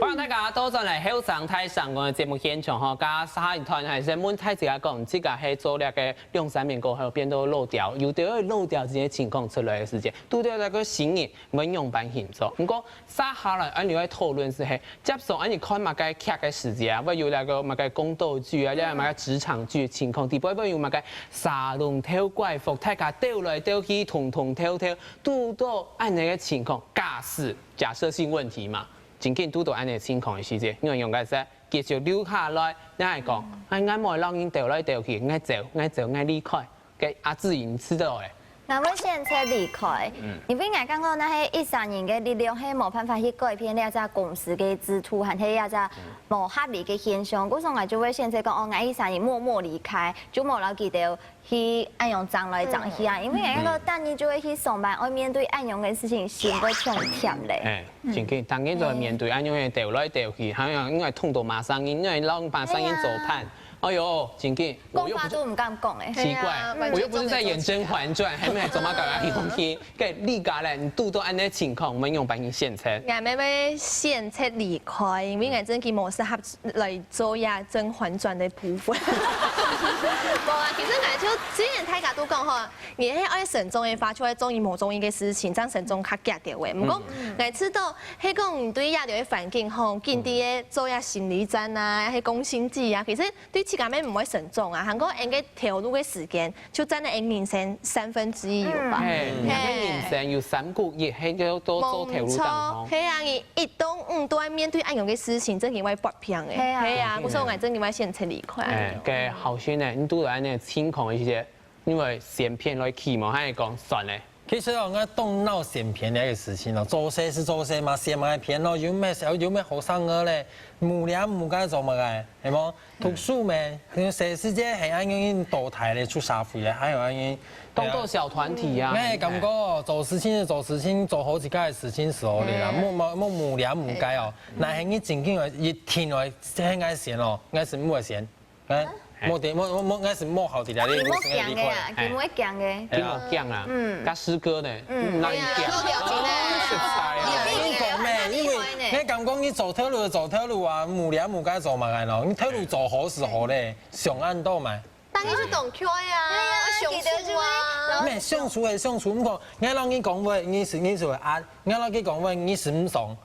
歡迎大家倒轉來後生大聲公个節目現場吼，剛剛下一段還係問大家講，自家係做這個兩三年過後變到老鳥，有兜老鳥這些情況出來个時節，堵到該個新人，毋會仰般形做。毋過，接下來，恁樣个討論係係，接上恁樣看麼个劇个時節啊，會有那個麼个宮鬥劇啊，這樣麼个職場劇情況，底背會有麼个沙龍跳怪服，大家鬥來鬥去，通通跳跳，堵到恁樣个情況，假使假設性問題嘛。 真緊堵到恁樣情況个時節，你會用个係繼續留下來，你還講，哎，𠊎無讓人鬥來鬥去，𠊎走，𠊎走，𠊎離開。該阿志穎知道誒， 𠊎會選擇離開，因為𠊎感覺該係一儕人个力量係無辦法去改變這隻公司个制度，還係這隻無合理个現象。故所𠊎就會選擇講，哦，𠊎一儕人默默離開，就無摎佢兜去恁樣爭來爭去啊。因為𠊎感覺逐日就會去上班，愛面對恁樣个事情，心會傷悿咧。哎，真个，逐日都愛面對恁樣个鬥來鬥去，還有因為痛到罵聲音，因為摎罵聲音做伴。哎喲，真个，我又不是，講話都毋敢講欸。奇怪，對啊，我又不是在演《甄嬛傳》，還沒做麼个啊，勇氣。 該你家咧，你堵到恁樣情況，你仰般去選擇？𠊎乜會選擇離開，因為𠊎真个無適合來做這《甄嬛傳》个部分。無啊，其實𠊎就，雖然大家都講吼，你係愛慎重个話，就愛做你無中意个事情，這樣慎重較遽兜仔。毋過，𠊎知道，係講你對這兜个環境吼，緊在該做這心理戰啊，係攻心計啊，其實 對自家乜毋會成長啊，還過𠊎个頭路个時間，就佔了𠊎人生三分之一有吧。嘿，你个人生有三分之一，係个都做頭路當中。無錯，係啊，你一到五都愛面對恁樣个事情，真个會發病欸。係啊。係啊，故所𠊎真个會選擇離開。哎，該好心呢，你拄到恁樣情況个時節，你會選邊來去無？還係講算了？ 其實哦，𠊎當惱選邊个事情哦，做事係做事嘛，選麼个邊咯，有麼个有麼个好生个咧？無聊無該做麼个，係無？讀書咩？細時節係恁樣淘汰咧，出社會咧，還有恁樣，當多小團體啊。𠊎感覺哦，做事情係做事情，做好自家个事情係好个啦，莫莫莫無聊無該哦。但係你正經个一定愛，係𠊎選咯，𠊎係毋會選。 哎，莫得，莫莫莫，應該係莫好的啦，你莫驚个啊，你莫驚个。你莫驚啊，嗯，大師哥呢，嗯，哪裡驚？哎呀，莫驚呢。實在啊，你講咩？因為你敢講你做頭路就做頭路啊，無聊無該做麼个咯？你頭路做好係好咧，想恁多嘛。但係就當𤸁啊，哎呀，相處啊。咩相處係相處，毋過，𠊎摎你講話，你係你係會啊，𠊎摎你講話，你係毋爽。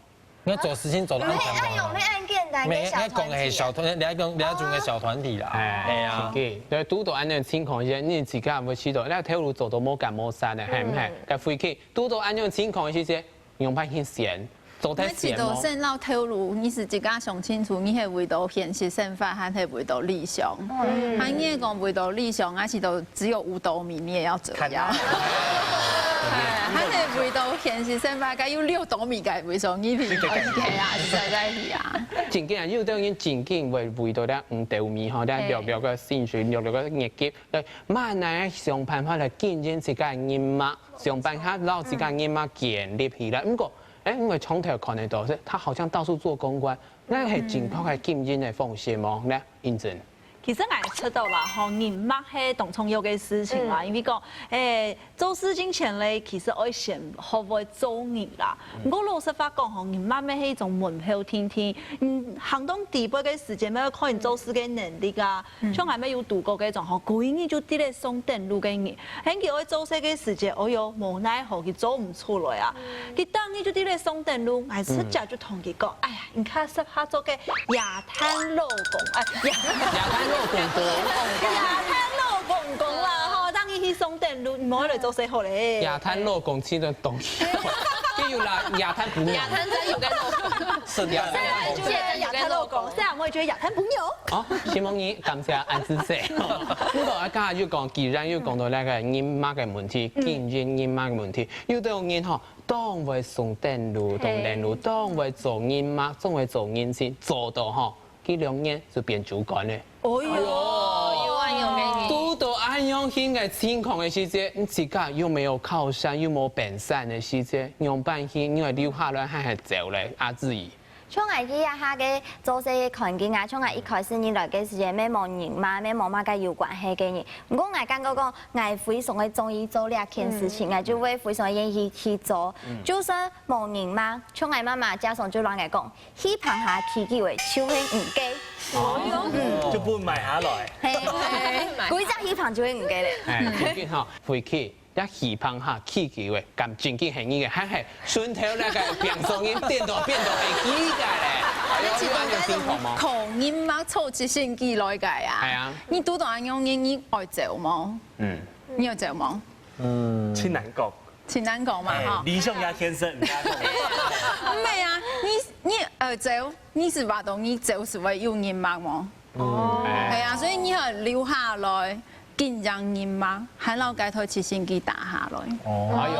你做事情做到恁強，哎喲，沒恁簡單，沒，你講个係小團，你講你講个小團體啦，哎，哎呀，對，堵到恁樣情況時，你自家會知道，你頭路做到無乾無淨个，係毋係？該回去堵到恁樣情況時節，用歹去選，做得選無？你知道，先老頭路，你係自家想清楚，你係為到現實生活，還係為到理想？嗯，還你講為到理想，還係都只有五斗米，你也要這樣。 哎，還係為到現實生活，該有六斗米个為所你平安，係啊，實在係啊。正經啊，有兜人正經會為到這五斗米吼，這六六个薪水，六六个月給，來慢慢想辦法來經營自家个人脈，想辦法摎自家个人脈建立起來。毋過，哎，因為從頭看得到，是他好像到處做公關，該係正確个經營个方式無？來，英珍。 其實𠊎知道啦，吼，人脈係當重要个事情啦，因為講，誒，做事情前咧，其實愛先學會做人啦。毋過老實話講吼，人脈乜係一種門票定定，嗯，行到底背个時節，乜愛看你做事个能力啊。像𠊎乜有堵過該種吼，歸日就在該上等路个人，喊佢愛做事个時節，哎喲，無奈何佢做毋出來啊。佢逐日就在該上等路，𠊎直接就同佢講，哎呀， 你較適合做个夜攤老公，哎，夜夜攤老公公。夜攤老公公啦，吼，逐日去上等路，毋好來做事好咧。夜攤老公真个當，比如啦，夜攤朋友。夜攤真有个老公。是夜攤老公。夜攤老公，雖然我也覺得夜攤朋友。好，承蒙你，感謝恁仔細。毋過啊，剛才又講，既然又講到該个人脈个問題，經營人脈个問題，有兜人吼，當會上等路，當等路，當會做人脈，當會做人情，做到吼， 佢兩年就變主管咧。哦喲，有恁樣个人。堵到恁樣形个情況个時節，你自家又沒有靠山，又無本山个時節，仰般去？你會留下來還係走咧？阿志怡。像𠊎這下个做事个環境啊，像𠊎一開始入來个時節，乜無人嘛，乜無麼个有關係个人。毋過𠊎感覺講，𠊎非常个中意做這件事情，𠊎就會非常願意去做。就算無人嘛，像𠊎媽媽，家常就摎𠊎講， 戲棚下企久个就係你个。哦，就分買下來。嘿，歸隻戲棚就係你个咧。哎，最近吼，回去，這戲棚下企久个，敢正經係你个，還係順頭該个變聲音，顛倒顛倒係佢个咧。哎喲，有恁樣情況無？靠人脈湊直升機來个啊。係啊。你堵到恁樣人，你愛走無？嗯。你愛走無？嗯。真難講。 盡難講嘛，哎，吼。理想也現實毋一樣。毋係啊，你，你，呃，走，你係話到你走係會有人脈無？哦。係啊，所以你愛留下來，緊張人嘛，還摎該台直升機打下來。哦，哎喲，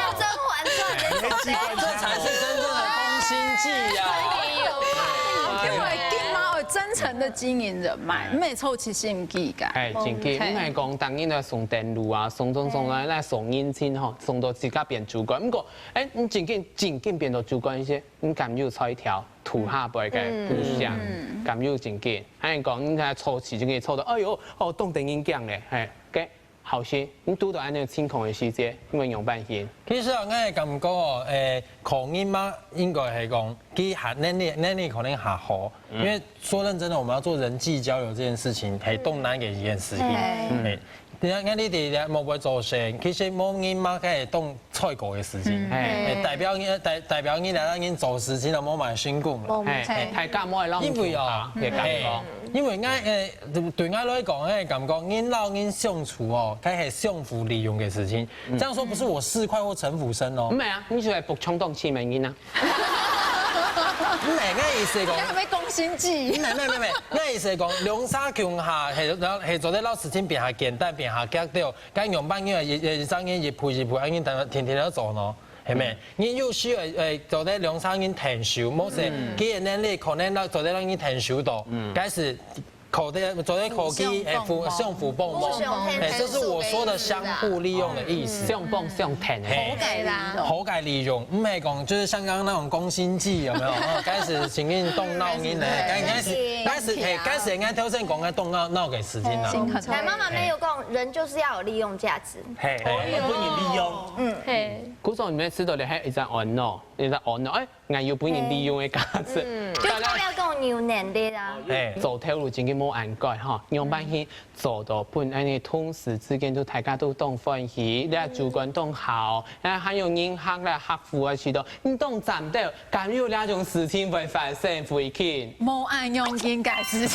要甄嬛傳的手段。這才是真正的攻心計呀！因為緊嘛，愛真誠的經營人脈，毋係湊直升機个。哎，正經，嘿。毋係講逐日來送等路啊，送送送來，來送人情吼，送到自家變主管。毋過，哎，你正經正經變到主管一些，你敢有才調，土下輩个不像，敢有正經。還有講，你看湊齊就給湊到，哎喲，哦，當得人驚咧，嘿，OK。 好心，你堵到恁樣情況个時節，你會仰般形？其實啊，𠊎个感覺哦，誒，可能嘛，應該係講，佢還能力能力可能還好，因為說認真的，我們要做人際交流這件事情，係當難个一件事情。嗯，誒，你看，你看你哋無會做事，其實無人嘛，可以當菜果个事情，嗯，誒，代表你代代表你來讓你做事情都無蠻辛苦了。無，嘿，大家無會讓你因為哦，也感覺。 因為𠊎，誒，對，對𠊎來講，𠊎感覺人摎人相處哦，該係相互利用个事情。這樣說不是我市儈或城府深哦。毋係啊，你就係補充動氣門音啊。毋係，𠊎意思係講，你還沒攻心計。毋係，毋係，毋係，毋係，𠊎意思係講，兩儕共下，係，然後係做得摎事情變下簡單，變下遽兜，該樣般，因為一，一，一張人一步一步，恁樣等，天天都做喏。 係無？你有需要，誒，做得兩三人𢯭手，無事，佢个能力可能做得讓你𢯭手到，該時可得做得可以，誒，互相互幫忙，互相互相，誒，這是我說的相互利用的意思。相幫相𢯭，嘿，好个利用，好个利用，毋係講就是像剛剛那種攻心計，有沒有？哦，該時情願動腦筋呢，該該時該時，嘿，該時應該挑戰講該動腦腦个事情啦。來，媽媽沒有講，人就是要有利用價值。 嘿，嘿，分人利用。嗯，嘿，古早你們知道的，還有一隻安樂，一隻安樂，哎，𠊎有分人利用的價值。就大家要更有能力啦。嘿，做頭路真个無恁該哈，仰般去做到分恁樣同事之間都大家都當歡喜，你主管當好，然後還有人客啦、客戶啊，知道你當站到，敢有這種事情會發生，會去。無恁樣應該是。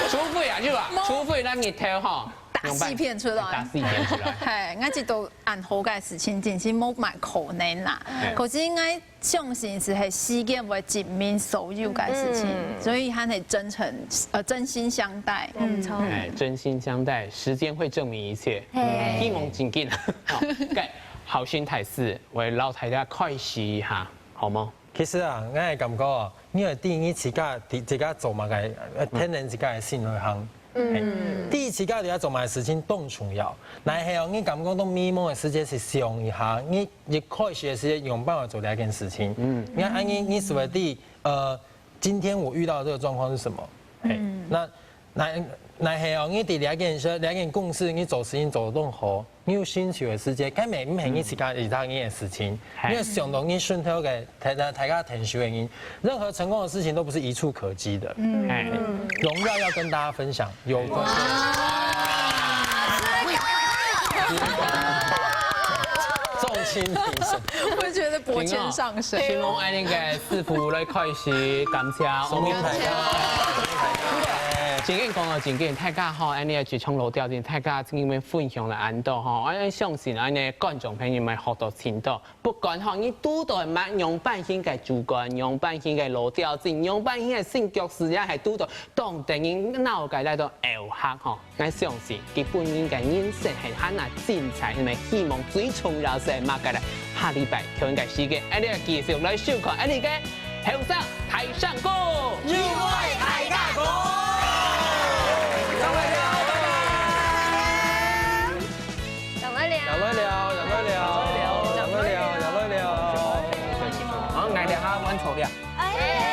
除非啊，是吧？除非咱日頭哈。 打死片出來。打死片出來。嘿，𠊎知道恁好个事情，真係無麼可能啦。可是𠊎相信係係時間會證明所有个事情，所以還係真誠，呃，真心相待。沒錯。哎，真心相待，時間會證明一切。嘿。希望真緊。好，OK，好心態是，𠊎摎大家開始一下，好嗎？其實啊，𠊎个感覺啊，你愛定義自家，自家做麼个，呃，天然自家个性內行。 嗯，第一自家就要做麼个事情當重要。然後你感覺到迷茫的時間係想一下，你一開始的時間有辦法做這件事情。嗯，你看，啊，你你是不是第呃，今天我遇到的這個狀況是什麼？嘿，那那那還有你對這件事、這件公司，你做事情做得當好， 你有興趣个時節，該毋毋係你自家一個人个事情，你要想到你身頭个大大大家𢯭手个人，任何成功的事情都不是一觸可及的。嗯，榮耀要跟大家分享，有關。眾星評審，我覺得脖肩上升。先從𠊎等个師傅來開始，感謝。感謝。正經講哦，正經，大家吼，恁樣職場老調整，大家 今晡日分享了恁多吼，𠊎相信恁樣觀眾朋友們學到盡多。不管吼，你堵到麼樣般形个主管，樣般形个老調整，樣般形个新角色，也係堵到當得人惱个來到後客吼。𠊎相信佢本人个人生係還較精彩，因為希望最重要係麼个咧？下禮拜同一個時間，𠊎等繼續來收看𠊎等个 後生大聲公，有愛大家講。上來了，上來了，上來了，上來了，上來了。好，來了哈，換錯了。哎。